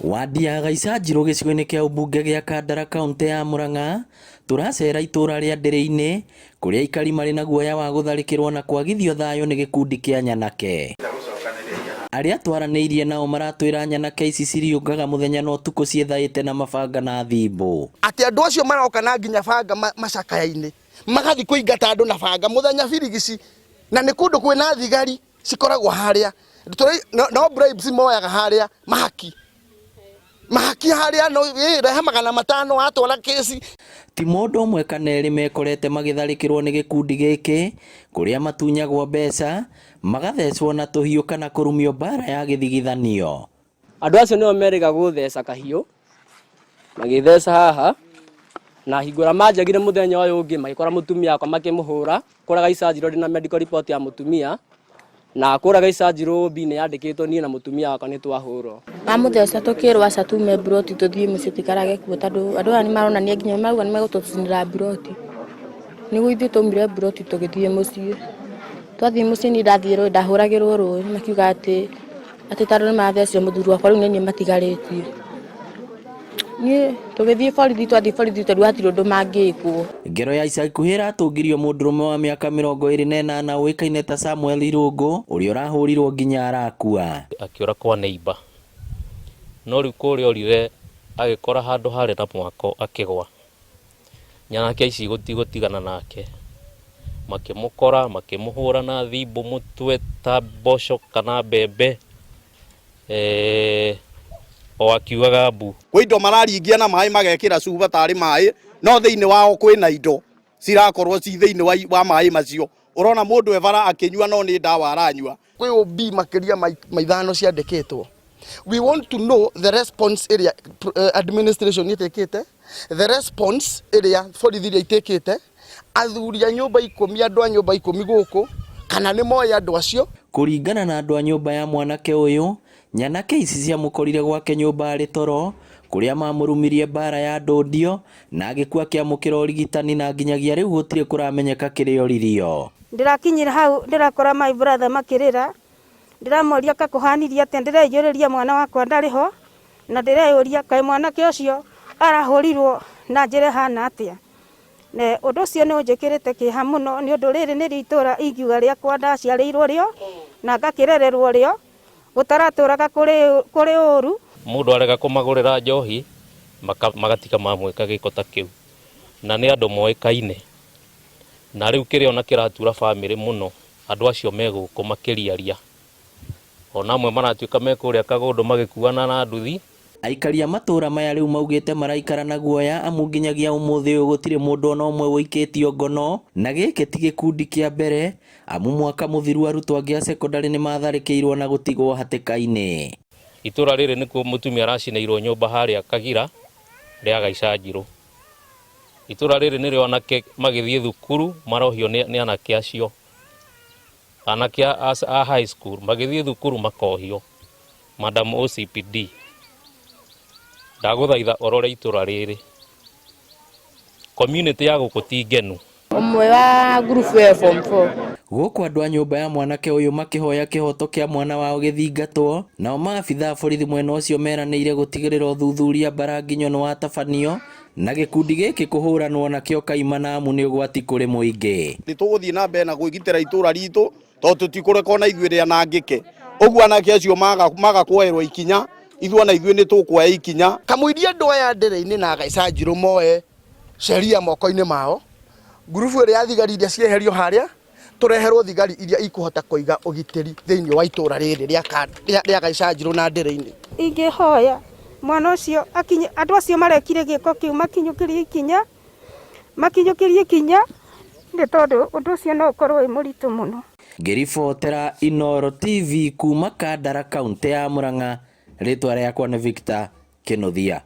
Wadi ya Gaicanjirũ gĩcigo-inĩ kĩa ũmbunge gĩa Kandara kaũntĩ ya Murang'a tũracera itũra rĩa Ndĩrĩ-inĩ kũrĩa aikari marĩ na guoya wa gũtharĩkĩrwo na kwagithio thayũ nĩ gĩkundi kĩa nyanake. Arĩa twaranĩirie nao maratwĩra nyanake ici ciriũngaga mũthenya na ũtukũ ciĩthaĩte na mabanga na thimbũ. Atĩ andũ acio maroka na nginya banga macakaya-inĩ, magathiĩ kũingata andũ na banga mũthenya birigici, na nĩ kũndũ kwĩna thigari cikoragwo harĩa. No, no bribes moyaga harĩa mahaki mahaki harĩa no rehe 500 watwara kesi. Ti mũndũ ũmwe kana erĩ mekorete magĩtharĩkĩrwo nĩ gĩkundi gĩkĩ kũrĩa matunyagwo mbeca, magathecwo na tũhiũ kana kũrumio mbara ya gĩthigithanio. Andũ acio nĩo merĩga gũtheca kahiũ, magĩtheca haha, na hingũra manjagire mũthenya ũyũ ũngĩ magĩkora mũtumia wakwa makĩmũhũra, kũrĩa Gaicanjirũ ndĩna medical report ya mũtumia, na kũrĩa Gaicanjirũ B nĩ yandĩkĩtwo niĩ na mũtumia wakwa nĩ twahũrwo. Mamũtheca tũkĩrwo aca tume mburoti tũthiĩ mũciĩ tũikarage kuo tondũ andũ aya nĩ maronania nginya marauga nĩ megũtũcinĩra mburoti. Nĩguo ithuĩ twaumire mburoti tũgĩthiĩ mũciĩ. Twathiĩ mũciĩ niĩ ndathiĩ rũĩ ndahũragĩrwo rũĩ makiuga atĩ atĩ tondũ nĩ mathecire mũthuri wakwa rĩu nĩ niĩ matigarĩtie. Niĩ tũgĩthiĩ borithi twathiĩ borithi tondũ hatirĩ ũndũ mangĩkwo. Ngero ya ica ikuhĩ ĩratũngirio mũndũrũme wa mĩaka 28 ũĩkaine ta Samuel Irũngũ ũrĩa ũrahũrirwo nginya arakua. Akĩũra kwa neighbor no rĩu kũrĩa orire agĩkora handũ harĩ na mwako akĩgwa. Nyanake ici gũtigana nake makĩmũkora makĩmũhũra na thimbũ mũtwe ta mboco kana mbembe o akiugaga mbu. Kwĩ indo mararingia na maĩ magekĩra cuba tarĩ maĩ, no thĩinĩ wao kwĩna indo cirakorwo ci thĩinĩ wa maĩ macio. Ũrona mũndũ e bara akĩnyua no nĩ ndawa aranyua. Kwĩ OB makĩria ma 5 ciandĩkĩtwo. We want to know the response ĩrĩa administration ĩtĩkĩte, the response ĩrĩa borithi iria itĩkĩte, athuri a nyũmba 10, andũ a nyũmba 10 gũkũ, kana nĩ moĩ andũ acio. Kũringana na andũ a nyũmba ya mwanake ũyũ, nyanake ici ciamũkorire gwake nyũmba arĩ toro, kũrĩa mamũrumirie mbara ya ndũndio na agĩkua akĩamũkĩra ũrigitani na nginyagia rĩu gũtirĩ kũramenyeka kĩrĩa oririo. Ndĩrakinyire hau ndĩrakora my brother makĩrĩra, ndĩramoria ka kũhanirie atĩa, ndĩreyũrĩria mwana wakwa ndarĩ ho, na ndĩreyũria kaĩ mwanake ũcio arahũrirwo na njĩra ĩhana atĩa. Na ũndũ ũcio nĩ ũnjĩkĩrĩte kĩeha mũno nĩ ũndũ rĩrĩ nĩrĩo itũra ingiuga rĩakwa ndaciarĩirwo rĩo na ngakĩrererwo rĩo, gũtaratũraga kũrĩ ũru. Mũndũ arega kũmagũrĩra njohi magatiga mamwĩka gĩko ta kĩu, na nĩ andũ moĩkaine. Na rĩu kĩrĩa ona kĩratura bamĩrĩ mũno, andũ acio me gũkũ makĩriaria, ona amwe maratuĩka me kũrĩa Kagũndũ magĩkuana na nduthi. Aikari a matũra maya rĩu maugĩte maraikara na guoya amu nginyagia ũmũthĩ ũyũ gũtirĩ mũndũ ona ũmwe ũikĩtio ngono, na gĩkĩ ti gĩkundi kĩa mbere amu mwaka mũthiru arutwo angĩ a cekondarĩ nĩ matharĩkĩirwo na gũtigwo hatĩka-inĩ. Itũra rĩrĩ nĩkuo mũtumia aracinĩirwo nyũmba harĩa Kagira rĩa Gaicanjirũ. Itũra rĩrĩ nĩrĩo anake magĩthiĩ thukuru marohio nĩ anake acio. Anake a high school magĩthiĩ thukuru makohio. Madam OCPD, ndagũthaitha ũrore itũra rĩrĩ. Community ya gũkũ ti ngenu. Ũmwe wa ngurubu ĩyo form 4. Gũkũ andũ a nyũmba ya mwanake ũyũ makĩhoya kĩhoto kĩa mwana wao gĩthingatwo, nao maabitha a borithi mwena ũcio meranĩire gũtigĩrĩra ũthuthuria mbaranginyo nĩ watabanio na gĩkundi gĩkĩ kũhũranwo nakĩo kaimana amu nĩ ũgwati kũrĩ mũingĩ. Nĩ tũgũthiĩ na mbere na kwĩgitĩra itũra ritũ tondũ tũtikũreka ona ithuĩ rĩanangĩke. Ũguo anake acio maga kuoerwo ikinya, ithuĩ ona ithuĩ nĩ tũkuoya ikinya. Kamũiria andũ aya Ndĩrĩ-inĩ na Gaicanjirũ moe sheria moko-inĩ mao, ngurubu ĩrĩa ya thigari iria cieherio harĩa, tũreherwo thigari iria ikũhota kũiga ũgitĩri thĩinĩ wa itũra rĩrĩ rĩa Gaicanjirũ na Ndĩrĩ-inĩ. Ingĩhoya mwana ũcio akinye, andũ acio marekire gĩko kĩu makinyũkĩrie ikinya, makinyũkĩrie ikinya nĩ tondũ ũndũ ũcio no ũkorwo wĩ mũritũ mũno. Ngĩribotera Inooro TV kuma Kandara kaũntĩ ya Murang'a, rĩtwa rĩakwa nĩ Victor Kĩnuthia.